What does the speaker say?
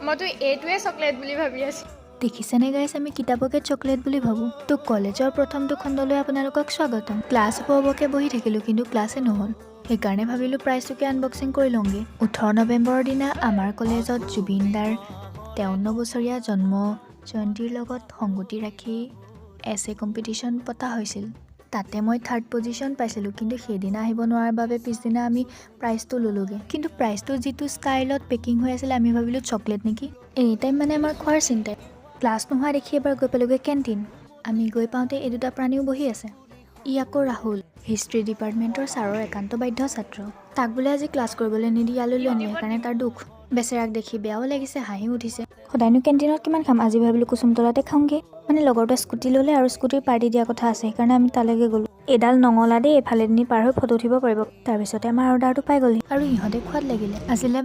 মইতো এইটোৱে চকলেট বুলি ভাবি আছোঁ। দেখিছেনে গাইছ, আমি কিতাপকে চকলেট বুলি ভাবোঁ। তো কলেজৰ প্ৰথমটো খণ্ডলৈ আপোনালোকক স্বাগতম। ক্লাছ হ'ব হ'বকৈ বহি থাকিলোঁ, কিন্তু ক্লাছে নহ'ল। সেইকাৰণে ভাবিলোঁ প্ৰাইজটোকে আনবক্সিং কৰি লওঁগৈ। 18 নৱেম্বৰৰ দিনা আমাৰ কলেজত জুবিন দাৰ 53 বছৰীয়া জন্ম জয়ন্তীৰ লগত সংগতি ৰাখি এছে কম্পিটিশ্যন পতা হৈছিল। তাতে মই থাৰ্ড পজিশ্যন পাইছিলোঁ, কিন্তু সেইদিনা আহিব নোৱাৰাৰ বাবে পিছদিনা আমি প্ৰাইজটো ল'লোগৈ। কিন্তু প্ৰাইজটো যিটো ষ্টাইলত পেকিং হৈ আছিলে, আমি ভাবিলোঁ চকলেট নেকি। এনি টাইম মানে আমাৰ খোৱাৰ চিন্তাই। ক্লাছ নোহোৱা দেখি এবাৰ গৈ পালোগৈ কেণ্টিন। আমি গৈ পাওঁতে এই দুটা প্ৰাণীও বহি আছে। ই আকৌ ৰাহুল, হিষ্ট্ৰী ডিপাৰ্টমেণ্টৰ ছাৰৰ একান্ত বাধ্য ছাত্ৰ। তাক বোলে আজি ক্লাছ কৰিবলৈ নিদি ইয়ালৈ লৈ আনিলে, সেইকাৰণে তাৰ দুখ। বেচেৰাক দেখি বেয়াও লাগিছে, হাঁহিও উঠিছে। সদায়নো কেণ্টিনত কিমান খাম? আজি ভাবিলোঁ কুসুমতলাতে খাওঁগৈ। মানে লগৰটোৱে স্কুটি ল'লে আৰু স্কুটিৰ পাৰ্টি দিয়া কথা আছে, সেইকাৰণে আমি তালৈকে গ'লোঁ। এইডাল নঙলা দেই, এইফালেদি পাৰ হৈ ফটো উঠিব পাৰিব। তাৰপিছতে আমাৰ অৰ্ডাৰটো পাই গ'লহি আৰু ইহঁতে খোৱাত লাগিলে। আজিলৈ।